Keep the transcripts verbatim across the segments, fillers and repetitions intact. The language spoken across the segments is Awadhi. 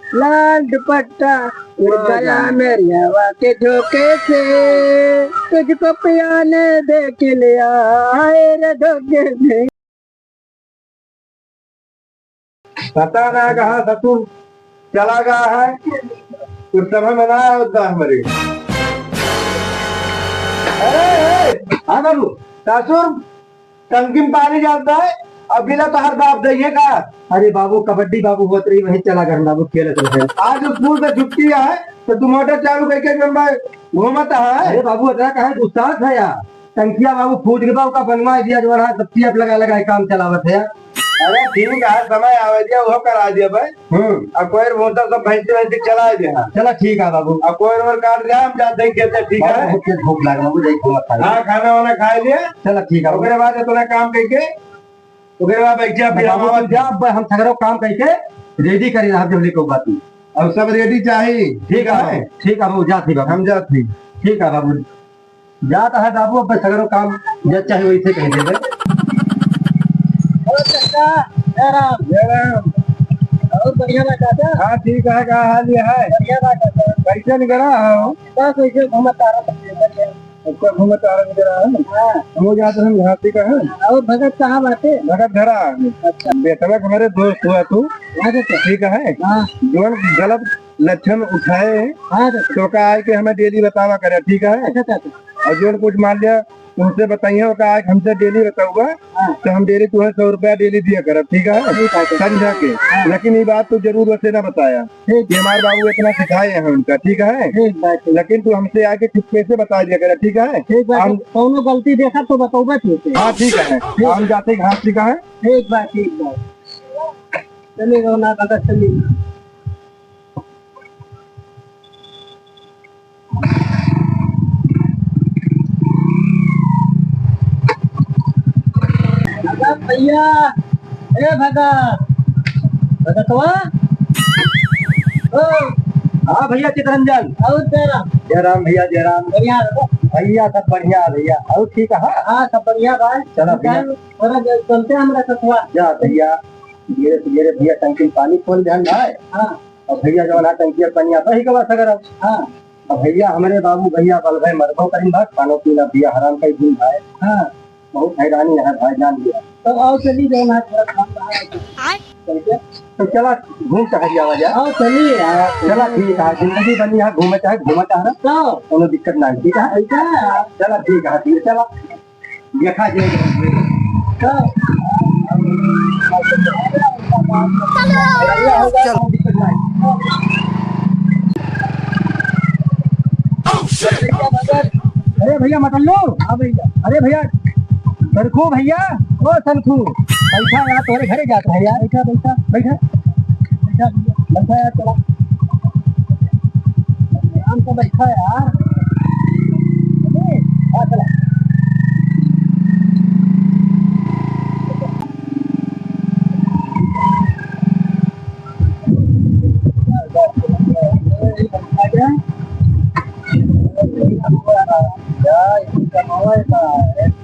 लाल दुपट्टा उड़ गया मेरियावा के झोंके से, तुझको पिया ने देख लिया, हाय रे धोखे से। पता ना कहाँ ससुर चला गया है, कुछ समझ में ना आवत बा हमरे। अरे, ए, हाँ बाबू, ससुर टंकी में पानी डालता है, अभी ला तोहार बाप जाइए का? अरे बाबू, कबड्डी बाबू होत रही, वहीं चला गए बाबू, खेलत रहे। आज स्कूल से छुट्टी है, तो तू मोटर चालू करके जब मैं घूमत है। अरे बाबू, इतना काहे गुस्सा है यार? टंकिया बाबू फूट गया, ओका बनवा दिया, जो रहा सब टेप लगा लगा के काम चलावत है। अरे ठीक है, समय आवे दिया, वो करा दिया भाई। हम्म। अब कोई भूसा सब भैंसी वैंसी चला दिया। चला ठीक है बाबू। अब कोई और काट दिया, हम जाते हैं खेते, ठीक है? बहुत तेज भूख लगा बाबू, जाई खाना खा ले। हाँ, खाना वाना खा लिया। चला ठीक है बाबू। ओकरे बाद इतना काम करके, ओकरे बाद बैठ जा, फिर बाबू, हम तू जा, अब हम सगरो काम करके ready करी रहा, जब लेके बात। अब सब ready चाही। ठीक है बाबू, ठीक है बाबू, जात ही बाबू। हम जात ही। ठीक है बाबू। जात है बाबू, अब सगरो काम जब चाहे वैसे कह देबे। हेलो चाचा, जय राम। जय राम। और बढ़िया बा चाचा? हाँ, ठीक है, का हाल ये है? बढ़िया बा चाचा। कैसे निकला हो? बस ऐसे घूमत आ रहा था। अच्छा, घूमत आ रहा निकला है? हाँ। हम जात हम घासी का है। और भगत कहाँ बाटे? भगत घरा है। अच्छा। बेटवा के हमारे दोस्त हुआ तू। हाँ चाचा। ठीक है? हाँ। जौन गलत लक्षण उठाए, हाँ, तो का आए के हमें daily बतावा करे, ठीक है? अच्छा, अच्छा, अच्छा। और जो कुछ मान लिया, उनसे बताइए, ओका आए के हमसे daily बताऊगा, हाँ। तो हम daily तुम्हें सौ रुपया daily दिया करब, ठीक है? ठीक है, ठीक है। समझा के। हाँ। लेकिन ये बात तो जरूर वैसे ना बताया ठीक। कि हमारे बाबू इतना सिखाए हैं उनका, ठीक है? ठीक बात है। लेकिन तू हमसे आके चुपके से बता दिया करे, ठीक है? ठीक बात है। हम कौनो गलती देखा तो बतौबे ठीक है। हाँ, ठीक है। ठीक। हम जाते घास, ठीक है? ठीक बात, ठीक बात। चलिए, रघुनाथ भगत, चलिए। भगत भैया, ए भगत, भगतवा, ओ। हाँ भैया चितरंजन। और जय राम। जय राम भैया, जय राम। बढ़िया है। भैया सब बढ़िया है भैया। और ठीक है? हाँ, सब बढ़िया भाई। चला भैया। थोड़ा चलते हैं हमरा सथवा। जा भैया, धीरे से धीरे भैया, टंकी में पानी खोल दे भाई। हाँ। अब भैया जवन है टंकी में पानी आता ही कबा सगर। हाँ। अब भैया हमरे बाबू भैया बल भाई मरबो करीन भाई, खानो पीना भैया हराम कई दिन भाई। हाँ। बहुत हैरानी है भाई जान लिया। तब आओ चली जाओ ना, थोड़ा काम रहा है। आय। चल के? तो चला घूम टहल आवा जा। आओ चली यार। चला ठीक है, जिंदगी बनी है, घूमे चाहे, घूमे चाहे ना। तो? कोनो दिक्कत ना है, ठीक है? ऐसा है। चला ठीक है, ठीक है, चला। देखा जाए। चल। अरे भैया मटल्लू। हाँ भैया। अरे भैया, सनखू भैया, ओ सनखू, बैठा यार, तोरे घरे जात है यार, बैठा, बैठा, बैठा, बैठा भैया, बैठा यार, चला। आराम से बैठा यार। अरे, हाँ, चला।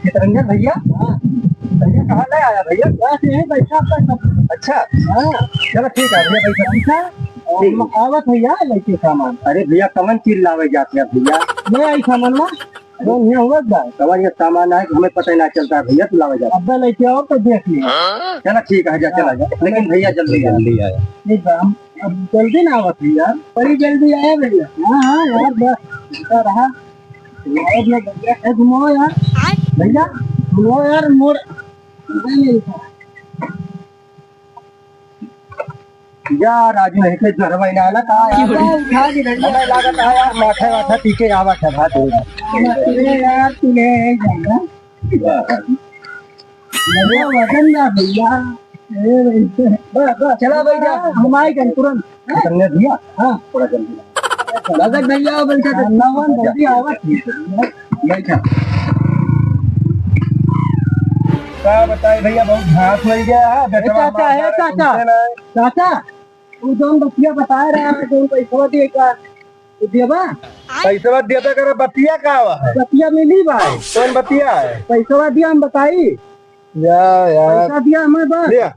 चितरंजन भैया? हाँ। भैया कहाँ ले आया भैया? बस यहीं बैठा था सब। अच्छा। हाँ। चलो ठीक है भैया, बैठा। अच्छा। ठीक। आवत भैया लेके सामान। अरे भैया कवन चीज लावे जात है भैया? ले आई सामान ना। अरे यहाँ हुआ बा। कवन ये सामान है, हमें पता ही ना चलता है भैया, तू लावे जात। अब लेके आओ तो देख लिया। चलो ठीक है, जा चला जा। लेकिन भैया जल्दी आ। जल्दी आया। ठीक बा, हम अब जल्दी ना आवत है यार, बड़ी जल्दी आया भैया। हाँ, हाँ यार, बस ऐसा रहा। यार, मैं भैया, ए, घुमाओ यार। भैया, घुमाओ यार, मोड़। नहीं, नहीं, नहीं। यार, आज नहीं के जरवाई ना आला, का यार? उठा के भैया। हमें लागत है यार, माथे वाथे पी के आवत है, भात हो। अरे यार, तू ले जाना। भैया, वजन ना भैया। ए, बस, बस, चला भाई, जा। हम आए गए तुरंत। कितने भैया? हाँ। थोड़ा जल्दी। भगत भैया, वो बैठा था। नवन जल्दी आवा। बैठा। का बताए भैया, बहुत घास लग गया है। ए, बेटवा चाचा, हमारा ए, चाचा। सुनते ना है। चाचा, वो जौन बतिया बताए रहा है, जौन पैसवा दिए का, वो दिया बा? पैसवा देता करे, बतिया का हुआ है? बतिया मिली बा। कौन बतिया है? पैसवा दिया, हम बताई। या यार। पैसा दिया हमें बस। लिया।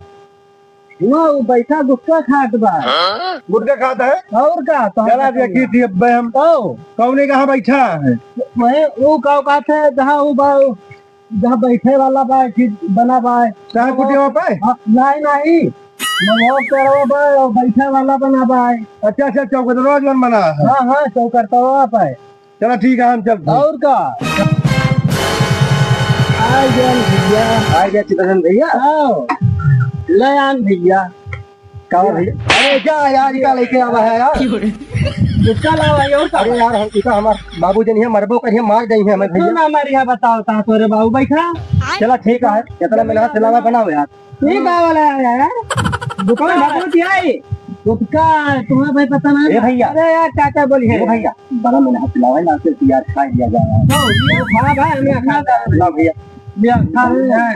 वो बैठा गुटखा खात बा। गुटखा खात है? और का? तो चला देखी थी अब हम। कौने कहाँ बैठा है? वही वो का कहत है, जहाँ वो बा, जहाँ बैठे वाला बा, कि बना बा। चाय कुटिया पे? हाँ, नहीं, नहीं। वो पेड़वा बा, और बैठे वाला बना बा। अच्छा, अच्छा, चौकदरवा जौन बना है। हाँ, हाँ, चौकदरवा पे। चला ठीक है, हम चलते हैं। और का? आ गया भैया। आ गया चितरंजन भैया। आओ। ले आन भैया। का भैया? अरे जा यार, इका लेके आवा है यार। इसका लावा है और का? अरे यार, हम, इका हमार बाबू जन है, मरबो करिए, मार देइहैं हमें क्यों भैया। ना मारी है, बताओ कहाँ तोरे बाबू बैठा? चला ठीक है, इतना मेहनत से लावा बनाओ यार। ये का वाला है यार? गुटखा बाबू जी आई। गुटखा तुम्हें भाई पता ना? ए भैया। अरे यार, चाचा बोली है। ए भैया, बड़ा मेहनत से लावा है, ना से यार खा लिया जा रहा है। लो, ये खा भाई, हमें खा। ला भैया। लिया, खा। हाँ।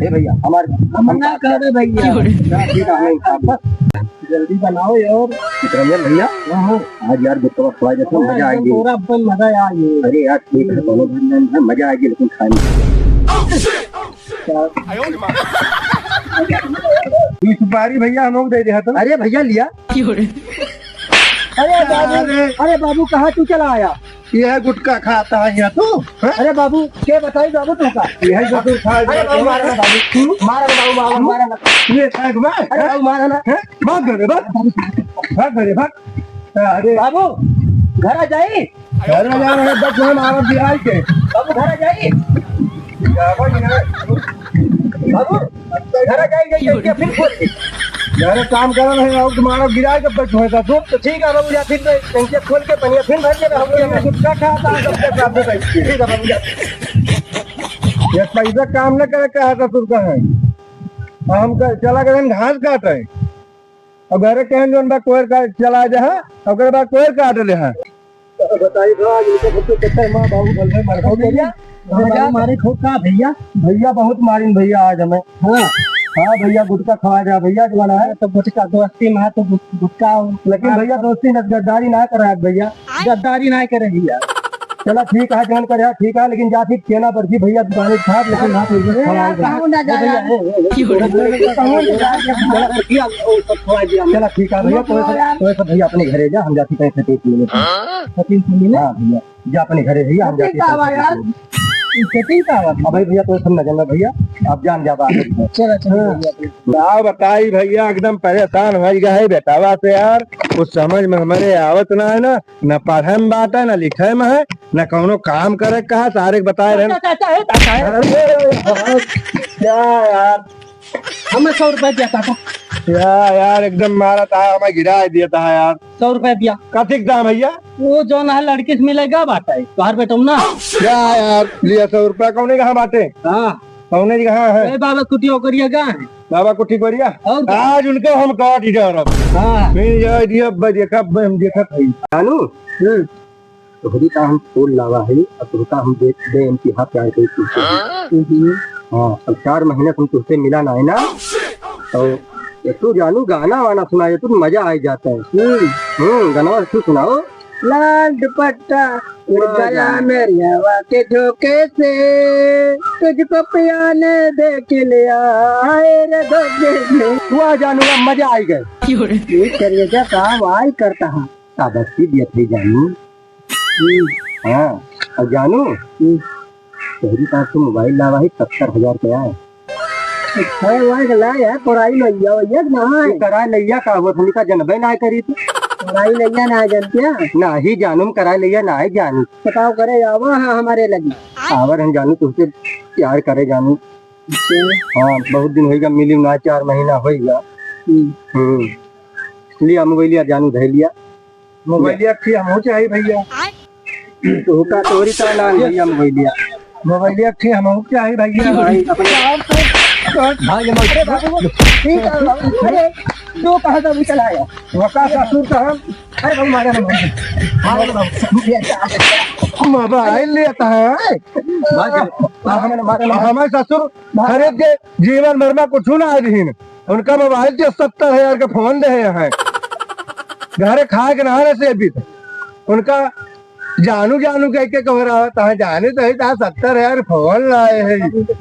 ए भैया, हमार हम ना कर दे भैया। ना, ठीक है, हमें खा। जल्दी बनाओ यार। चितरंजन भैया, हाँ, हाँ। आज यार गुटखा खवाए देते हैं, हाँ, मजा आएगी। पूरा अपन मजा आ गई। अरे यार, ठीक है, दोनों भर में मजा आएगी, लेकिन खाने में। ये सुपारी भैया हम लोग दे दे तो। अरे भैया लिया। अरे बाबू, अरे। अरे बाबू, कहाँ तू चला आया? ये है गुटखा खाता है यहाँ तू, हाँ? अरे बाबू, के बताई बाबू तुमका? ये है जो तू खा अरे बाबू, मारा ना बाबू, मारा ना बाबू, मारा, मारा ना। ये है एक बार, अरे हाँ? बाबू, मारा ना। हाँ? भाग घरे, भाग। भाग घरे, भाग। अरे। बाबू, घर आ जाई? घर में जा रहे हैं, बस हम आवाज गिराई के। बाबू, घर आ जाई? बाबू, घर आ जाई, जाई, जाई, फिर फोन। यार, काम करा नहीं, और तुम्हारा गिराई के बैठ होता। तो, तो ठीक है, बाबू, या फिर तो इनके खोल के पनिया फिर भर के रहोगे। गुटखा खाता है, सबके साथ में बैठ के। ठीक है, बाबू, जा। ये पैसा काम न करे, कहा ससुर का है। हम कर, चला गए घास काटे। अब घरे कहन जौन बा कोयर का चला जा है, ओकरे बाद कोयर काट ले है। बताई तो आज इनके सबसे चक्कर माँ बाबू बल में मर गए भैया। भैया मारे खूब का भैया? भैया बहुत मारिन भैया आज हमें। हाँ। हाँ भैया, गुटखा खवा दिया भैया, जो वाला है। तो गुटखा दोस्ती में है तो गुट-, गुटखा। लेकिन भैया दोस्ती में गद्दारी ना कराए भैया। गद्दारी ना करे भैया। चला ठीक है, जौन करे ठीक है, लेकिन जा फिर केला बर्फी भैया दुकान से खा, लेकिन ना तो ए, खवा आप दे। कहूँ ना जा ए भैया, यार। ए, ए, ए, कहूँ ना जा यार। चला ठीक है भैया, तो ऐसा, तो ऐसा भैया अपने घरे जा, हम जाती हैं सतीश मिले। सतीश मिले? हाँ भैया, जा अपने घरे भैया, हम जाती हैं सतीश मिले। यार, सतीश का आवाज। अब भैया तो सब नजर में भैया, आप जान जा बात। चला, चला भैया। का बताई भैया, एकदम परेशान हो गया है बेटावा से यार, कुछ समझ में हमारे आवत ना है ना। न पढ़े में बाटे, न लिखे में है, न कौनो काम करे के कहा, सारे के बताए रहे। चाचा, चाचा, ए, चाचा, ए। अरे, क्या यार? हमें सौ रुपया दिया चाचा। क्या यार, एकदम मारा था, हमें गिरा दिया था यार। सौ रुपया दिया। कथी के दाम भैया? वो जौन है लड़की से मिलेगा बाटे, तोहार बेटो ना। क्या यार, लिया सौ रुपया, कौने कहाँ बाटे? हाँ। कौने जी कहाँ है? ए, बाबा कुटिया ओकरिया कहाँ है? बाबा कुटी कोरिया? और क्या? आज उनको हम काट ही जा रहा। हाँ। नहीं, ये दिया, ब-, देखा, हम देखा था। जानू? हम्म। तोहरी का हम फूल लावा है, अब तोहका हम दे, दे इनकी हाथ प्यार करी तुझसे। हम्म। हाँ, अब चार महीने से हम तुझसे मिला ना है ना, तो ये तू जानू गाना वाना सुनाए, तू मजा आ जाता है। हम्म। हम्म, गाना तू सुनाओ। लाल दुपट्टा उड़ वाह गया यार। मेरी हवा के झोंके से, तुझको पिया ने देख लिया, हाय रे धोखे से। वाह जानू, वाह, मजा आ गए। ये करिए क्या काम आई करता है। शाबाशी दिया थे जानू। हम्म। हाँ, और जानू, हम्म। तोहरी पास से मोबाइल लावा है, सत्तर हजार के आए। अच्छा, वही के लाए है, कराई लइया, वही के ना है। कराई लइया का हुआ, तुमका जनबे ना करी तू। कराई लइया ना है, जानते हैं? नाही जानू, कराई लइया ना है जानू। बताओ, करे आवा है हमारे लगी। आवर हम जानू, तुमसे प्यार करे जानू। अच्छा। हाँ, बहुत दिन होइगा, मिली ना, चार महीना होइगा। हम्म। हम्म। लिया मोबाइल लिया जानू, धै लिया। मोबाइलिया के हमहू चाही भैया। तोहका तोरी का नाम भैया मोबाइलिया। मोबाइलिया के हमहू चाही भैया। भाई, अपने भाई, हम अरे बाबू, ठीक है बाबू, अरे, तू कहाँ से अभी चला आया? वका ससुर का हम, अरे बाबू, मारा ना बाबू। मारा ना बाबू। मोबाइल लेता है। भाई, मारा ना, मारा ना। हमारे ससुर खरीद के जीवन भर में कुछ ना दिहिन। उनका मोबाइल के सत्तर हजार के फोन दे हैं। घरे खाए के ना रहे से भी। उनका जानू जानू कह के कह रहा था, जानू तो ही था, सत्तर हजार फोन लाए हैं।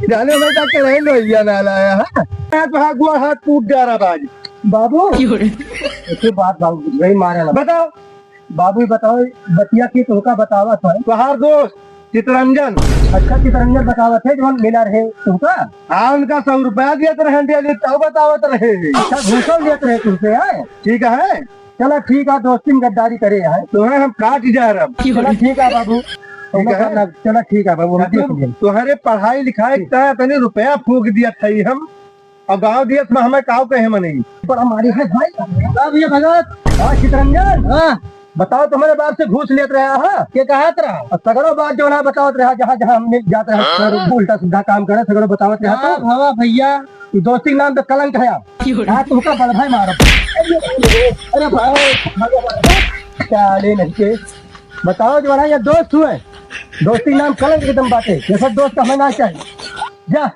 जानू मैं तो करंट भैया ना लाया है। हाथ, हाथ, गोड़, हाथ कूट डारा बाज। बाबू, क्यों रे? एक बात बाबू, नहीं मारा ना। बताओ। बाबू, बताओ, बतिया की तुमका बतावत है। तोहार दोस्त चितरंजन। अच्छा, चितरंजन बतावत है, जौन मिला रहे तुमका? हाँ, उनका सौ रुपया देत रहे, डेली तब बतावत रहे। अच्छा, घूसो लेत रहे तुमसे, हैं? ठीक है। चला ठीक है, दोस्ती में गद्दारी करे हैं। तुम्हें हम काट जा रहे अब। चला ठीक है बाबू। ठीक है। चला ठीक है बाबू, हम देख लेंगे। तुम्हारे पढ़ाई लिखाई का तनी रुपया फूंक दिया था हम। अब गाँव दियत में हमें काव कहे मनी। बड़ा मारी है भाई। का भैया भगत? हाँ, चितरंजन। हाँ। बताओ, तुम्हारे बाप से घूस लेत रहा है? के कहत रहा? और सगरो बात जो ना बतावत रहा, जहाँ, जहाँ हम मिल जात रहा, हाँ? सर, उल्टा सीधा काम करे, सगरो बतावत रहा हाँ, तो। हवा भैया। तू दोस्ती के नाम पे कलंक है आप। क्यों रे? हाँ, तुमका बड़ भाई मारब। अरे भाई, क्या ले नहीं के? बताओ जो ना, ये दोस्त हुए। दोस्ती के नाम कलंक एकदम बाटे। ये सब दोस्त हमें ना चाहिए। जा।